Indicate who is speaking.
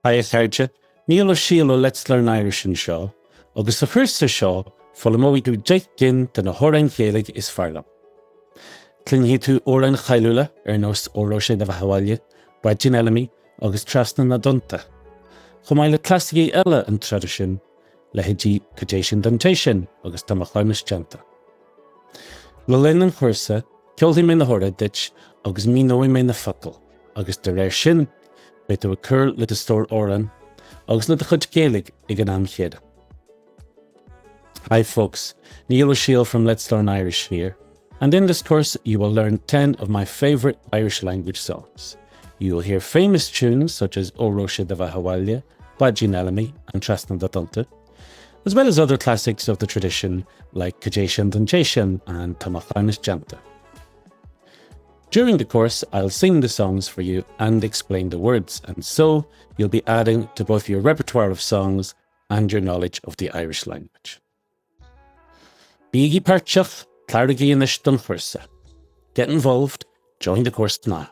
Speaker 1: Haigh a chairde, Niall Ó Siadhail ó Let's Learn Irish anseo, agus sa chúrsa seo foghlaimeoidh tú 10 gcinn de na hamhráin Ghaeilge is fearr liom. Cluinfidh tú amhráin cháiliúla ar nós Óró Sé do Bheatha 'Bhaile, Báidín Fheilimí agus Trasna na dTonnta, chomh maith le clasaicí eile an traidisiúin, leithéidí Cad é sin don té sin agus Tá mo chleamhnas déanta. Le linn an chúrsa, ceolfaidh mé na hamhráin duit agus míneoidh mé na focail, agus de réir sin, beidh tú ag cur le do stór amhrán agus le do chuid Gaeilge ag an am chéanna. Hi folks, Niall Ó Siadhail from Let's Learn Irish here, and in this course you will learn 10 of my favourite Irish language songs. You will hear famous tunes such as Óró Sé do Bheatha 'Bhaile, Báidín Fheilimí and Trasna na dTonnta, as well as other classics of the tradition like Cad é sin don té sin and Tá mo chleamhnas déanta. During the course, I'll sing the songs for you and explain the words, and so you'll be adding to both your repertoire of songs and your knowledge of the Irish language. Bígí páirteach, cláraigí anois don chúrsa. Get involved, join the course now.